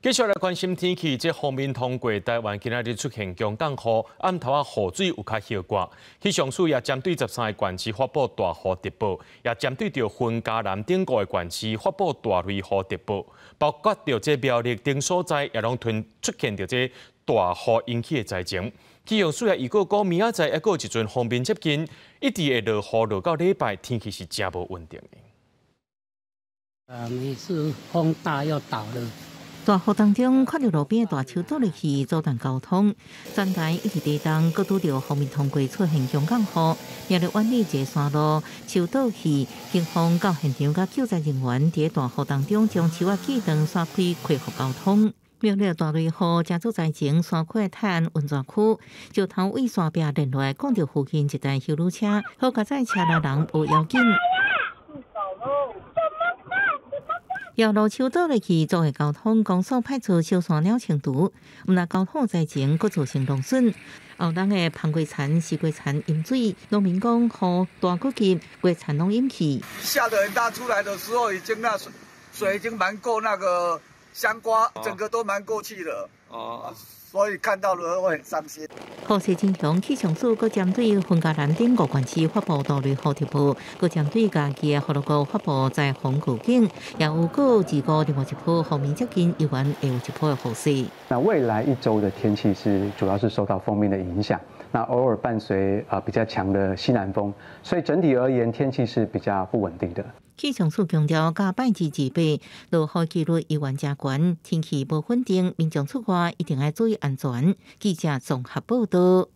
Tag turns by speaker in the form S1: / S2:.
S1: 繼續來關心天氣，這鋒面通過台灣，今仔日出現強降雨，暗頭仔雨水有較歇掛。氣象署也針對13個縣市發布大雨特報，也針對著雲嘉南等五個縣市發布大雷雨特報，包括著這苗栗等所在也攏吞出現著這大雨引起的災情。氣象署也預告講，明仔載猶閣有一陣鋒面接近，一直會落雨落到禮拜，天氣是誠無穩定的。
S2: 啊，每次風大又倒了。
S3: 大雨當中，看著路邊的大樹倒落去，阻斷交通。全台一直地動，閣拄著鋒面通過出現強降雨，苗栗苑裡一个山路樹倒去，警方到現場佮救災人員佇大雨當中將樹仔鋸斷，徙開，恢復交通。苗栗大雷雨，遮做災情，山區的泰安溫泉區，石頭對山壁連落來，摃著附近一台休旅車，好佳哉車內人無要緊。沿路樹倒落去，阻礙交通，公所派出小山鳥清除，毋但交通災情，閣造成農損。後人的芳雞田、西瓜田淹水，農民講雨大閣急，雞田攏淹去。
S4: 下得很大出來的時候，已經那水水已經漫過那個香瓜，整個都漫過去了。哦，所以看到了會很傷心。
S3: 雨勢真強，氣象署閣針對雲嘉南等五縣市發布大雷雨特報，閣針對嘉義的福祿高發布災洪預警，也預告二五另外一波鋒面接近，猶原會有一波的雨勢。
S5: 那未來一周的天氣是主要是受到鋒面的影響，那偶爾伴隨啊比較強的西南風，所以整體而言天氣是比較不穩定的。
S3: 氣象署強調，到拜二二八落雨幾率猶原誠懸，天氣無穩定，民眾出外一定愛注意安全。記者綜合報道。